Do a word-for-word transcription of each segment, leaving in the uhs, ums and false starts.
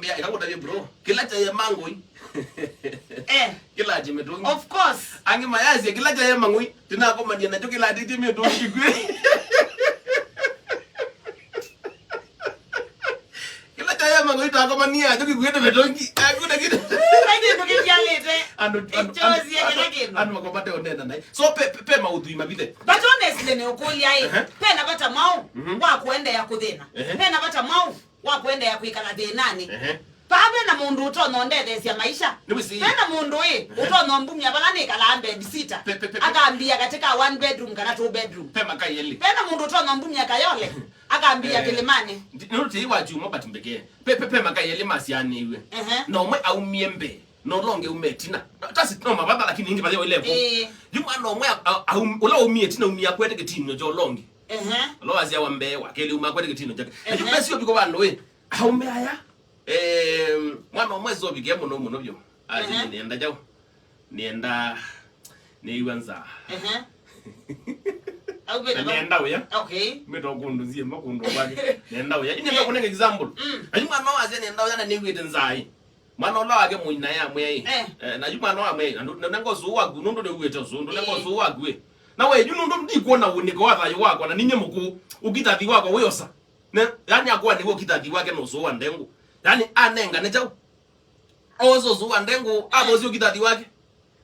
Ya, ĩkakũtavye bro. Kĩla kyaema ngũi. Eh. Kĩla atĩ mĩtũngi. Of course. Angĩ mayasya kĩla kyaema ngũi, ndinakomania nakyo kĩla atĩtye mĩtũngi kwĩ. Kĩla kyaema ngũi takomania nakyo kĩkwĩte mĩtũngi. Hakuna kitu. Vai kĩndũ kĩtialĩte. Andũ andũ Ĩkyosie kĩla kĩndũ. Andũ makomate onena nai. So pe pe, pe maũthũi mavithe. But honestly nĩ ũkũlya ĩ. Pena vata mwaũ wa kũendeea kũthĩna. Pena vata mwaũ wa kũendeea kwĩkala thĩnanĩ. Ehe. Vaa ve na mũndũ ũtonya ũndetheesya maisha. Nĩwĩsĩ. Ve na mũndũ ĩ, ehe, ũtonya ũmbumya vala nĩkalaa bed sitter. Pe- pe- pe- pe- akambia katĩ ka one bedroom kana two bedroom. Pe makai elĩ. Ve na mũndũ ũtonya ũmbumya kayole, akambia, eh, kĩlĩmanĩ. Ndi- nũndũ tĩi wa kyumwa but mbekee. Pe- pe- pe makai elĩ masyaanĩiw'e. Ehe. Na ũmwe aumie mbee, na ũla ũngĩ aume ĩtina. Tasi no mavatha lakini ingĩ vathĩa ũilevo. Ĩĩ. Yu mwana ũmwe a- a- aum- ũla waumie ĩtina umia kwete kĩtinio kya ũla ũngĩ. Ehe. Ũla wasyawa mbee, wa kelĩ uma kwete kĩtino kyake. Na yu, ehe, mesio viko vandũ ĩ. Aume aya. Em, mwana ũmwe sovike mũno mũno vyo. Ati, ehe, nĩenda kyaũ? Nĩenda nĩiwa nzaa. Ehe. Aume na nĩenda ũya. Okay. Mĩto kũndũ zie makũndũ kwake. Nĩenda ũya. Ine, eh, kũnenga example. Mm. Na yu mwana wasya nĩenda ũya na nĩwĩte nzaa ĩ. Mwana ũla wake mũi naye amwĩa ĩ. Eh. Eh, na yu mwana wa amwĩa ĩ, na ndu- na ndenga ũsũũ waku, nũndũ nĩuĩte ũsũũ, ndũnenga, eh, ũsũũ waku ĩ. Na we yu nũndũ ndikwona ũnĩko wa thayũ wakwa, na ninye mũkũũ, ũkitathi wakwa wĩosa. Ne, yani akwaa nĩw'o ũkitathi wake na ũsũũ wa ndengũ. Yani anengane kyaũ? Osa ũsũũ wa ndengũ, eh, avosie ũkitathi wake.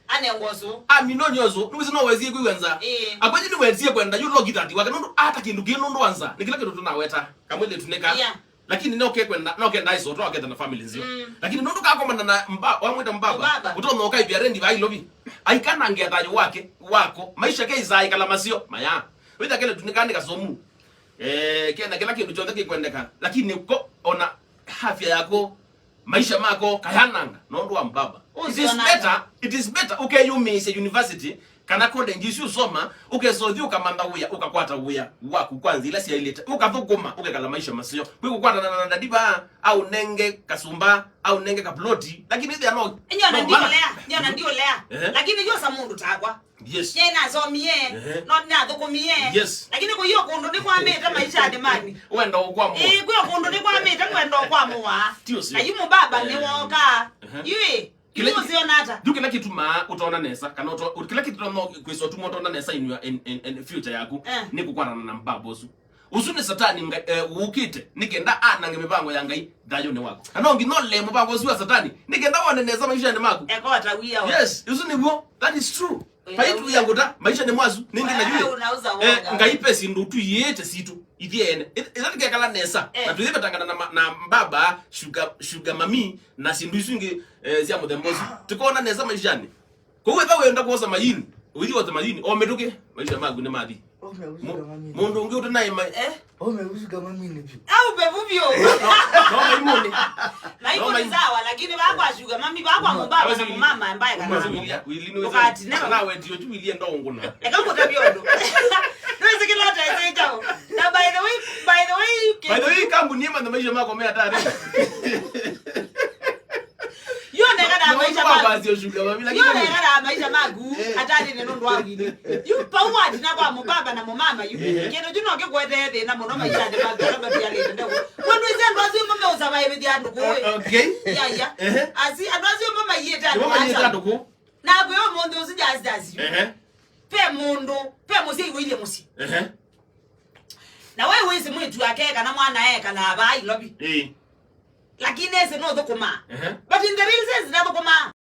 Anengwa ũsũ. Amino nĩ ũsũ, nĩwĩsĩ no wesie kwĩw'a nzaa. Ĩĩ. Akwenye nĩwesie kwenda yu lo kitathi wake, nũndũ ata kĩndũ kĩ nũndũ wa nzaa. Nĩ kĩla kĩndũ tũnaweta. Kamwĩlĩtu nĩka. Yeah. Lakini no kekwenda, no kenda isoto aketha na family nzio. Mm. Lakini nũndũ kakomana na mba, wamwĩta mbaba. Mbaba. Ũtonya ũkaivya rendi va ilovi. Aikanangia thayũ wake, wako. Maisha ke isaa ikala masio, maya. Wĩtha kele tunikani kasomu. Eh, kena kĩla kĩndũ kyonthe kĩkwendeka. Lakini ko ona afya yako, maisha mako kayananga nũndũ wa mbaba. It is better, it is better ũkeyumĩĩsya university kana college isu ũsoma, ũkesothi ũkamantha wĩa, ũkakwata wĩa waku kwa nzĩa ila syaĩlĩte, ũkathũkũma, ũkekala maisha maseo. Kwĩ kũkwatana na ndadiva, aũnenge kasumba, aũnenge kaploti, lakini ĩthĩa no. Nyona no ndiũlea, nyona ndiũlea. Ehe. Lakini yosa mũndũ takwa. Yes. Nye nasomie, ehe, no nathũkũmie. Yes. Lakini kũio kũndũ nĩkwamĩte maishanĩ mani. Wenda ũkwamũa. Ĩĩ, kwĩ kũndũ nĩkwamĩte kwenda ũkwamũa. Ti ũsio. Na yu mũbaba, eh, nĩwoka. Ehe. Yui, kĩla yu ũsio nata. Yu kĩla kĩtumaa ũtona nesa, kana ũto-, kĩla kĩtumaa kwĩsa ũtuma ũtona nesa in your, in, in, in future yaku, eh, nĩ kũkwatana na mbaba ũsu. Ũsu nĩ Satani nga-, eh, wũkĩte nĩ kenda anange mĩvango ya Ngai thayũnĩ waku. Na no nginya ũlee mũvango ũsu wa Satani nĩ kenda wone nesa maishanĩ maku. Ekota wia wa. Yes, ũsu nĩw'o. That is true. Vai tuya ngũta maishanĩ mwasu nĩngĩ na yule. Unauza eh, woga. Ngai pe syĩndũ tuiĩte sitũ ithyĩ ene. Ĩla tũkekala nesa, eh, na tũyĩvetangana na, ma- na mbaba sugar, sugar mami na syĩndũ isu ingĩ, eh, sya mũthemba ũsu. Tũkona nesa maishanĩ. Kwoou ĩtha wenda kwosa mayini, ũithi wote mayini, o mĩtũkĩ, maisha maku nĩ mathi. Ũmeusuka mami. Mũndũ ũngĩ ũtanaĩ mai. Eh? Ũmeusuka mami nĩ vyũ. Au pevu vyũ. No, no, maimũnĩ. Maimũnĩ sawa, lakini bakwa sugar mami, bakwa mũbaba na mũmama ambaye kana. Wili nĩ ũkati nĩ na wetio tu wili ndo ngũna. Eka kũtavya ũndũ. Nĩwĩsĩ kĩla ũtesĩ chao. Na by the way, by the way, by the way, kambuni ĩmanya maisha mako me hatari. Yu onekana maisha maku. Yu onekana maisha maku. Eh. Atari nĩ nũndũ wa wili. Yu pau watina kwa mũbaba na mũmama yu. Eh. Kĩndũ kyu no kĩkwetee thĩna mũno maishanĩ maku ala matialĩte ndegũ. Kwendũ isi andũ asu ĩmwe meũsavaĩvĩthya andũ kũĩ. Okay. Ya, ya. Eh. Asi andũ asu ĩmwe maiĩte andũ. Ĩmwe maiĩte andũ kũũ. Na kwĩ ũmũnthĩ ũsu jasi jasi yu. Eh. Pe mũndũ, pe mũsyai wĩilye mũsyĩ. Eh. Na we wĩsĩ mwĩtu ake kana mwana ekalaa vaa Ilovi. Eh. Lakini ese no thũkũma. Ehe. But in the real sense,